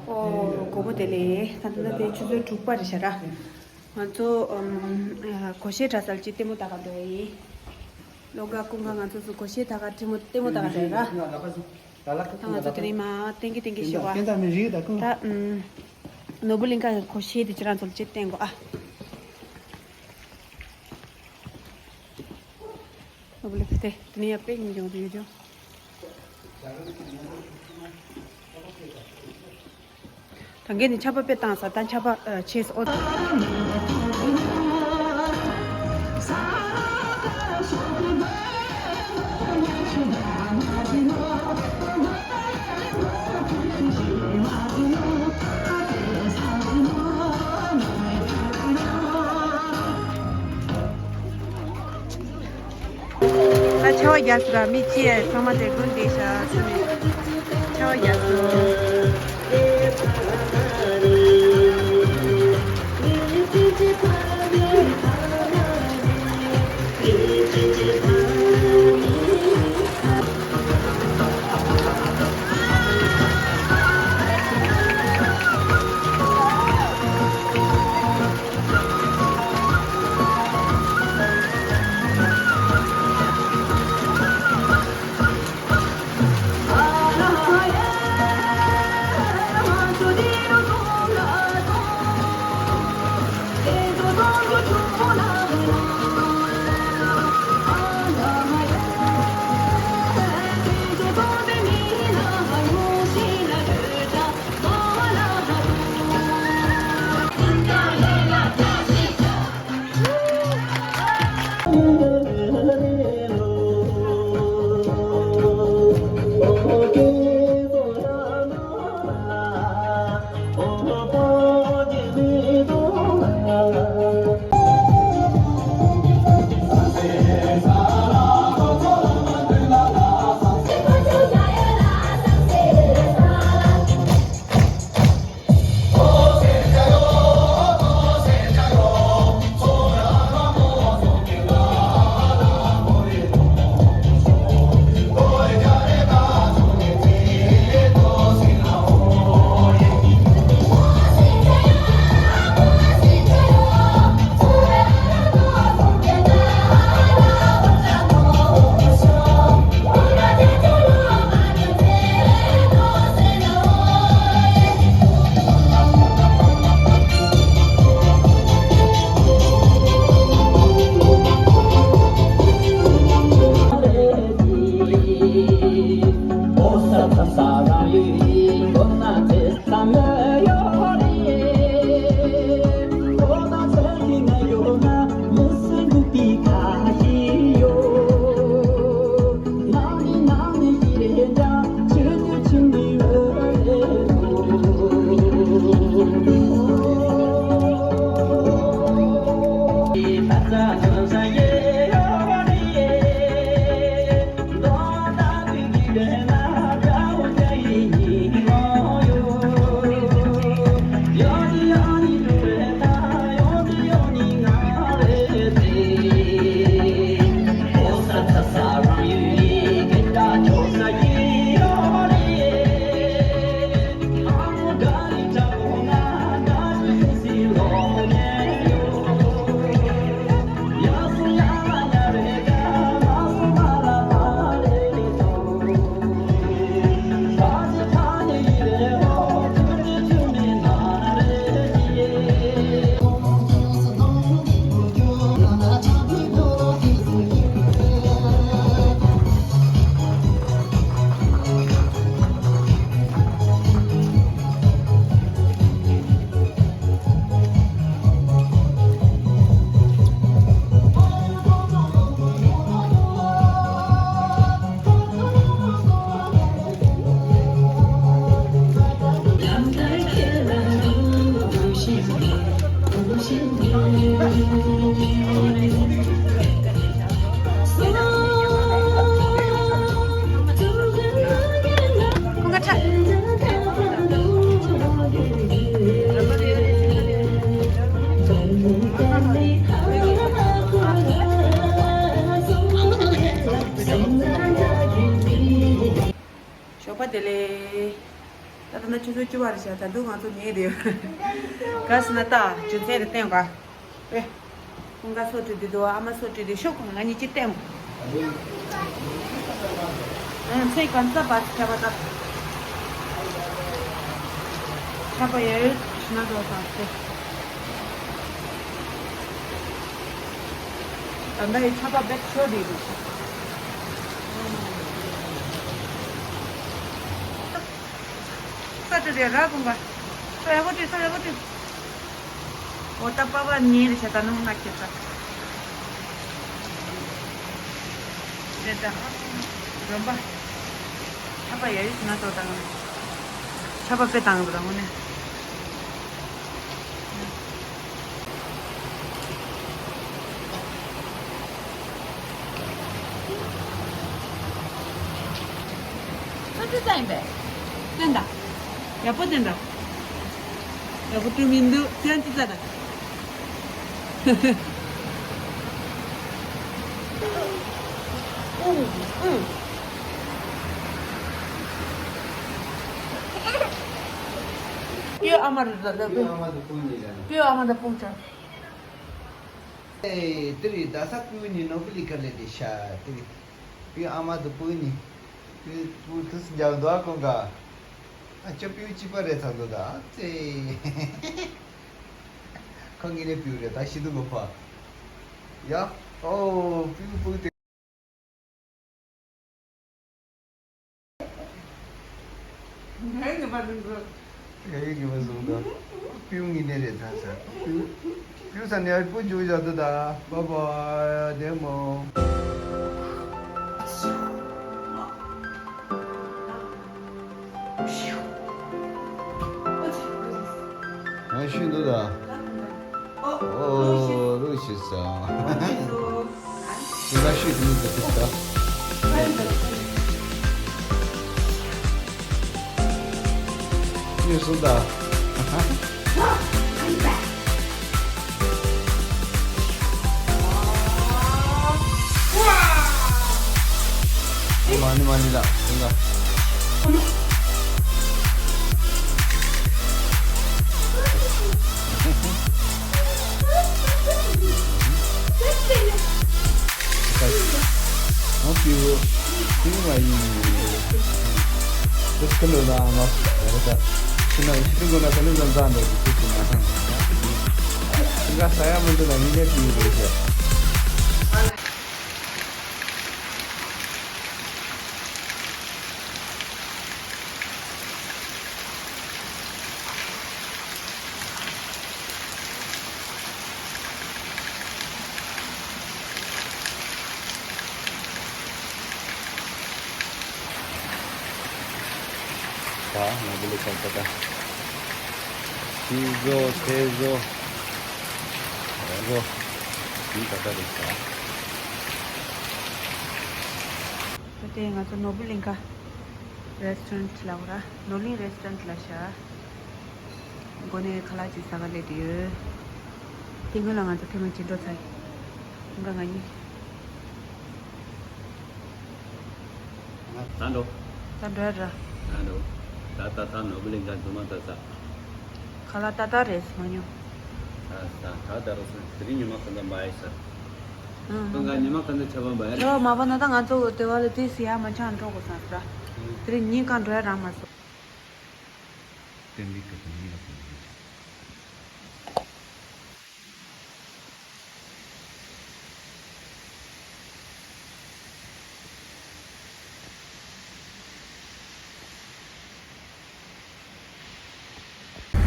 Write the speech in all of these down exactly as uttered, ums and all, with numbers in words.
ཨོ། མགོ་བོ་དེ་ལས་ད་ལྟ་དེ་ཆུ་ཚོད་དྲུག་པ་རེད་ཤག་ར། ང་ཚོ་ཨམ། ཨ། སྒོར་གཞས་གྲྭ་སར་ཅིག་ལྟད་མོ་ལྟ་ག་འགྲོ་ཡིན། ལོ་འགའ་ཀུན་ག་ང་ཚོ་ཚོ་སྒོར་གཞས་ལྟ་ག་ལྟད་མོ་ལྟད་མོ་ལྟ་ག་འགྲོ་ཡིན་ར། ད་ང་ཚོ་དེ་རིང་མ་བསྟན་གི་བསྟན་གི་ཞེས་པ། ད་ཨམ། ནོར་བུ་གླིང་ཁ་གི་སྒོར་གཞས་དེ་ཁྱེད་རང་ཚོ་ལ་ཅིག་བསྟན་གོ་ཨ། ཨོ་ལེ། དེ་དེ་ནས་ཡར་དཔེ་སྙིང་རྗེ་མོ་དེ་ཡོད་ཅོ། ད་གིན་ནི་ཆར་པ་དཔེ་བཏང་ས་ད་ཆར་པ་ཆད་སོང་། ཨོ། ད་ཆར་པ་རྒྱག་སོང་ར། མི་ཅི་ཡ་ཚང་མ་དེ་དགུན་བསྡད་ཤག་ཟེར་ནས་ཆར་པ་རྒྱག་སོང་། ཞོགས་པ་བདེ་ལེགས། ད་ལྟ་ན་ཆུ་ཚོད་བཅུ་པ་རེད་ཤག་ད་དུང་ང་ཚོ་ཉལ་བསྡད་ཡོད། ག་ཟེར་ན་ད་རྒྱུ་མཚན་དེ་བསྟན་དགོས། ཨེ། ཁོང་ག་སོ་བྲིས་བསྡད་འདུག་ཨ་མ་སོ་བྲིས་བསྡད་ཤོག་ང་གཉིས་ཅིག་བསྟན་དགོས། ཨ་ཚེ་གང་ས་བར་ཁྱབ་པ་དང་། ཁྱབ་པ་ཡོད་ན་དོ་དང་ཚེ། ད་ལྟ་ཡི་ཁྱབ་པ་བེད་ཤོ་བྲིས་འདུག་ས་ཏི་རེ་ར་ཀུན་པ། ས་ཡག་པོ་བྲིས་ས་ཡག་པོ་བྲིས། འོ་ད་པ་པ་ཉིན་རེ་བྱ་ད་ནང་ན་ཁྱེད་ས། རེ་ད། རོམ་པ། ཆ་པ་ཡ་ཡུས་ན་ཏོ་དང་། ཆ་པ་པེ་དང་ར་ངོ་ནས། ཁ་ཆུ་ཙ་ཡིན་པས། སྟོན་དང་། ཡག་པོ་སྟོན་དང་། ཡག་པོ་སྟོན་མི་འདུག་ཙན་ཙི་ཙ་དང་། ཨུ་ཨུ། ཀྱེ་ཨ་མ་རེད་ད་ད། ཀྱེ་ཨ་མ་དང་སྤུན་གཉིས་ལ། ཀྱེ་ཨ་མ་དང་སྤུན་ཆ། ཨེ། དེ་རིང་ད་ས་སྤུན་གཉིས་ནོར་བུ་གླིང་ཁ་ལ་བསྡད་ཤག་དེ་རིང་། པིའུ་ཨ་མ་དང་སྤུན་གཉིས། པིའུ་པིའུ་དུས་སུ་འཇགས་འདུག་ཨ་ཁོང་ག་ཨ་ཅོ་པིའུ་གཅིག་པ་རེད་ཚར་འདུག་ད་ཨ་ཙེ། ཁོང་གཉིས་ནས་པིའུ་རེད་ད་ཤི་དུ་ལོ་ཕ། ཡ། ཨོ་པིའུ་པིའུ་དེ། ངའི་ངེས་པ་རིང་པོ། ངའི་ངེས་པ་བཟུང་དང་། པིའུ་ངི་ནས་རེད་ད་ཟེར། པིའུ། པིའུ་ས་ནས་སྤུན་འཇུག་བཞག་དུ་ད། བ་བ། བདེ་མོ། ང་ཤི་འདུག་ད། ཨོ། ལུག་ཤི་སོང་། ཁྱེད་ལ་ཤི་དུ་མི་འདུག་ད། ཉོས་སོང་ད། མ་ཎི་མ་ཎི་ལ་སེང་ག་ཨོ་པིའུ། པིའུ་མ་ཡིན། དེ་སྐུ་ལོ་ལ་མ་རེད་ད། ཕྱི་ན་ཕྱི་དྲུང་གོ་ན་ད་ནི་ལ་འཛའ་འདྲ་གི་ཚིག་གི་མ་ཐང་། ང་ས་ཡ་མི་འདུག་ན་མི་ནས་པིའུ་རེད་ཟེར། ད་ང་འདི་ལ་ཆགས་ས་ད། ཤི་བཟོ་ཚེ་བཟོ། ར་བཟོ། འདི་ད་ལྟ་རེད་ད། ད་ལྟ་ང་ཚོ་ནོར་བུ་གླིང་ཁ་རེ་སི་ཊོ་རན་ཊི་ལ་འོ་ར། ནོར་གླིང་རེ་སི་ཊོ་རན་ཊི་ལ་ཤག་སྒོ་ནས་ཁ་ལག་ཅིག་ཟ་ག་སླེབས་བསྡད་ཡོད། དེ་སྔོན་ལ་ང་ཚོ་ཐེངས་མ་གཅིག་འགྲོ་ཚར་ཡིན། ང་ང་གཉིས། ད་འགྲོ། ད་འགྲོ་ཡ་ར། ད་འགྲོ། ད་ད་ད་ནོར་བུ་གླིང་ཁ་རྫུན་མ་ད་ཟ། ཁ་ལག་ཏག་ཏག་རེད་མ་ཉོ། ད་ད་ད་ད་རོ་སོང་དེ་རིང་ཉི་མ་ག་འདྲ་འབའ་ཡ་ས། ཨང་། ཁོང་ག་ཉི་མ་ག་འདྲ་ཆ་བ་འབའ་ཡ་རེད། ཡོ་མ་པ་ན་ད་ང་ཚོ་དེ་བ་ལ་དེ་སི་ཡ་མ་ཆང་འགྲོ་དགོས་སང་ས། དེ་རིང་ཉིན་གང་འགྲོ་ཡ་རང་མ་སོང་། ཏན་ཏིག་གི་དོན་ཡིན་ལ་དོན་ཡིན།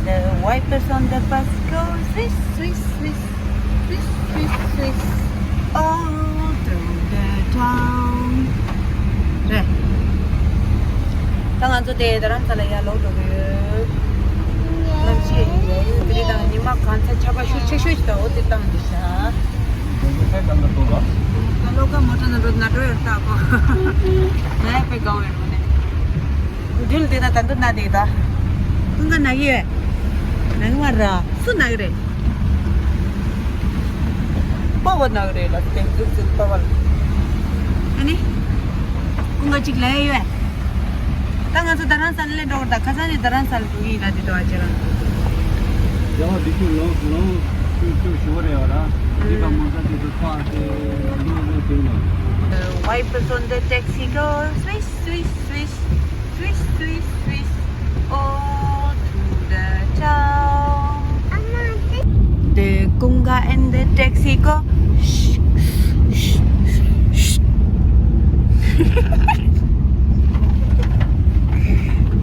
The wipers on the bus go swish, swish, swish, swish, swish, swish, all through the town. རེད། ད་ང་ཚོ་དེ་རྡ་རམ་ས་ལ་ཡར་ལོག་འགྲོ་གི་ཡོད། གནམ་གཤིས་ཡག་ཡོད་དེ་རིང་དང་ཉི་མ་གང་ཚ་ཆར་པ་ཤུགས་ཆེ་ཤོས་ཤིག་དང་འོ་དེ་བཏང་འདུག་ཤག་ད་ལོ་ཀ་མོ་ཊ་ན་འགྲོ་ན་འགྲོ་ཡོད་ད་གོ། ང་ཡ་པའི་དགའ་བོ་ཡོད་ནས། འདུལ་དེ་ན་ད་འདུ་ན་དེ་ད། ཀུན་དགའ་ན་གི་ཡོད། ན་གི་མ་ར། སུ་ན་གི་རེད། པ་བ་ན་གི་རེད་ལ་དེ་འདུལ་དེ་པ་བ་ལ། ཨ་ནི། ཀུན་དགའ་གཅིག་ལ་ཡོད། ད་ང་ཚོ་རྡ་རམ་ས་ལ་སླེབས་འགྲོ་གི་རེད། ད་ཁ་སང་ནས་རྡ་རམ་ས་ལ་འགྲོ་གི་ཡིན་ལ། འདི་དུ་ཨ་ཅེ་རང་། རྒྱལ་བ་འདི་ཚོ་ལོ་ལོ་ཅུང་ཅུང་ཞུ་བ་རེད་བ་ར། འདི་ག་མོ་ས་དེ་ཚོ་ཕར་དེ་ལོ་ལོ་དེ་ནོ། The wipers on the taxi go swish, swish, swish, swish, swish, swish, all through the town. The Kunga and the taxi go shh, shh, shh, shh.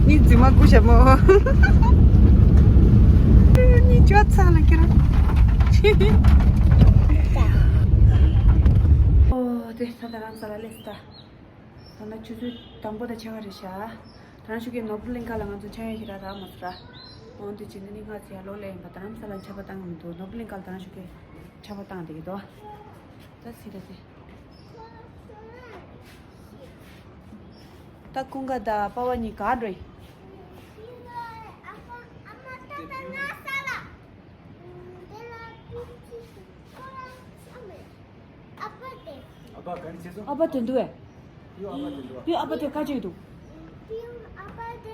ནི་རྫི་མ་ཀུ་ཤ་མོ། ནི་ཅོ་ཚ་ལ་ཁྱེར། ཨོ་དེ་ད་རྡ་རམ་ས་ལ་སླེབས་ད། ད་ནི་ཆུ་ཚོད་དང་པོ་དང་ཕྱེད་ཀ་རེད་ཤག་ད་ནི་ཤུ་གི་ནོར་བུ་གླིང་ཁ་ལ་ང་ཚོ་འཆམ་ཡག་ཞིག་རག་རག་མ་སོང་ར། འོན་ཏེ་ཅི་ནི་ནི་ང་ཚོ་ཡར་ལོག་སླེབས་ཡིན་པ། རྡ་རམ་ས་ལ་འཆམ་པ་བཏང་གི་མི་འདུག་ནོར་བུ་གླིང་ཁ་ལ་ད་ནི་ཤུ་གི་འཆམ་པ་བཏང་བསྡད་ཀྱི་འདུག་ད་སི་ད་སི། ད་ཀུན་དགའ་དང་པ་ཕ་གཉིས་ག་འགྲོ་ཡིན། ཨ་ཕ་ག་རེ་བྱས་སོང་། ཨ་ཕ་དོན་དུ་བས། པིའུ་ཨ་ཕ་དོན་དུ་བ། པིའུ་ཨ་ཕ་དོན་ག་བྱེད་འདུག་པིའུ་ཨ་ཕ་དེ་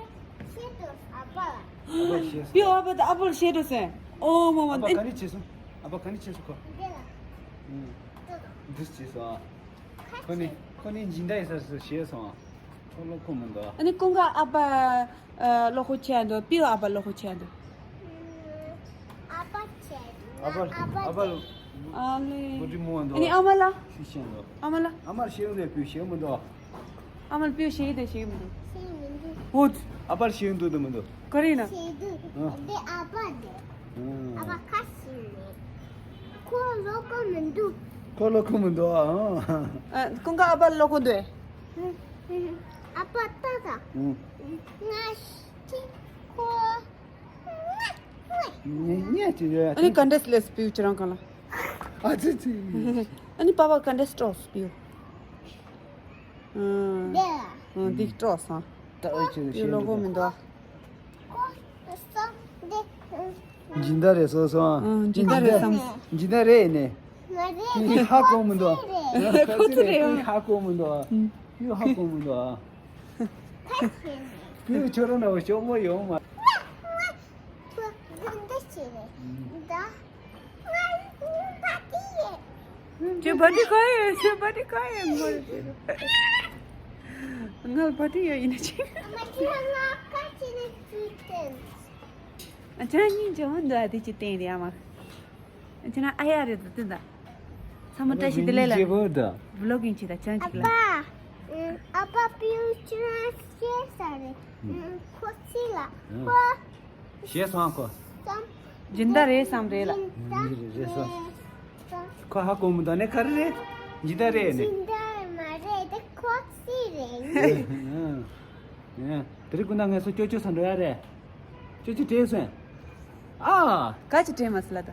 ཤེས་འདུག་ཨ་ཕ་ལ། ཨ་ཕ་ཤེས་སོང་། པིའུ་ཨ་ཕ་དེ་ཨ་ཕ་ལ་ཤེས་འདུག་ཟེར། ཨོ་མ་མ། ཨ་ཕ་ག་རེ་བྱས་སོང་། ཨ་ཕ་ག་རེ་བྱས་སོང་ཁོ། འདི་ལ། ཨུམ། འདི་བྱས་སོང་། ཁོ་ནི་ཁོ་ནི་སྦྱིན་བདག་ཡིན་ས་ཤེས་སོང་། ཁོ་ལོ་ཁོ་མི་འདུག་ཨ་ནི་ཀུན་དགའ་ཨ་ཕ་ཨ་བློ་ཁོག་ཆེ་འདུག་པིའུ་ཨ་ཕ་བློ་ཁོག་ཆེ་འདུག་ཨ་ཕ་ཆེ་འདུག་ཨ་ཕ་ཨ་ཕ་ལ། ཨ་ལེ། བུ་ཁྲིད་མོ་འདུག་ཨ་ནི་ཨ་མ་ལ། ཤི་ཤི་འདུག་ཨ་མ་ལ། ཨ་མར་ཤེས་འདུག་པིའུ་ཤེས་མི་འདུག་ཨ་མ་ལ་པིའུ་ཤེས་དེ་ཤེས་མི་འདུག་ཤེས་མི་འདུག་ཨོ། ཨ་ཕར་ཤེས་འདུག་དེ་མི་འདུག་ག་རེ་ཡིན་ན། ཤེས་འདུག་ཨ། དེ་ཨ་ཕ་དེ། ཨ། ཨ་ཕ་ཁ་ཤི་ནས། ཁོ་ལོ་ཁོ་མི་འདུག་ཁོ་ལོ་ཁོ་མི་འདུག་ཨ། ཨ། ཀུན་དགའ་ཨ་ཕ་ལོ་ཁོ་འདུག་ཨ་ཕ་ལྟ་ད། ཨུ། ང་ཤི་ཁོ། ཉེ་ཉེ་ཅི་ཡོད། ཨ་ནི་ག་འདྲས་སླེབས་པིའུ་ཁྱེད་རང་གང་ལ། ཨ་ཙི་ཙི། ཨ་ནི་པ་ཕ་ག་འདྲས་སྤྲོ་སོང་པིའུ། ཨ། འདི་སྤྲོ་སོང་། ད་ཨོ་ཅི་པིའུ་ལོ་ཁོ་མི་འདུག་སྦྱིན་བདག་རེད་སོང་སོང་། ཨ། སྦྱིན་བདག་རེད་བསམ། སྦྱིན་བདག་རེད་ནས། ང་རེད། ཧ་གོ་མི་འདུག་ཁོ་ཚོ་རེད། ཧ་གོ་མི་འདུག་ཨ། ཡོ་ཧ་གོ་མི་འདུག་ཨ། ཁྱོད་རང་ན་བ་ཤོག་མོ་ཡོང་མ། ཁྱོད་འདི་ཆེ་རེད། ད་ང་བ་ཏི་ཡེ། ཁྱོད་བ་ཏི་ག་ཡེ། ཁྱོད་བ་ཏི་ག་ཡེ་མོ་རེད། ང་བ་ཏི་ཡེ་ཡིན་ན་ཅི། ཨ་མ་ཁྱོད་ང་ཁ་ཆེ་ནས་ཚུལ་ཏན། ཨ་ཅག་གཉིས་ཇོ་འདི་ཨ་དེ་ཅི་བསྟན་རེད་ཨ་མ། ཁྱེད་རང་ཨ་ཡ་རེད་དོ་དེ་འདྲ། ཚང་མ་བཀྲ་ཤིས་བདེ་ལེགས་ལ། ཝི་ལོག་གིན་ཅི་ད་ཅང་ཅིག་ལ། ཨ་ཕ། ཨ་ཕ་པིའུ་ཁྱེད་རང་ཤེས་ས་རེད། ཁོ་ཚི་ལ་ཁོ། ཤེས་སོང་ཁོ། སྦྱིན་བདག་རེད་བསམ་རེད་ལ། རེད་སོང་། ཁོ་ཧ་གོ་མི་འདུག་ནས་ག་རེ་རེད། སྦྱིན་བདག་རེད་ནས། སྦྱིན་བདག་མ་རེད་དེ་ཁོ་ཚི་རེད། དེ་རིང་ཀུན་དགའ་ངལ་གསོ་ཅོ་ཅོ་ས་འགྲོ་ཡ་རེད། ཅོ་ཅོ་དྲན་སོང་། ཨ། ག་ཅི་དྲན་མ་སོང་ལ་ད།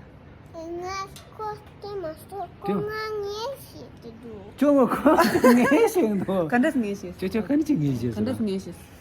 ང་ཁོ་དྲན་མ་སོང་། ཁོ་དྲན། ང་ངལ་ཤེས་ཀྱི་འདུག་ཅོ་མོ་ཁོ་ངལ་ཤེས་འདུག་ག་འདྲས་ངལ་ཤེས། ཅོ་ཅོ་ག་འདྲས་ངལ་ཤེས། ག་འདྲས་ངལ་ཤེས།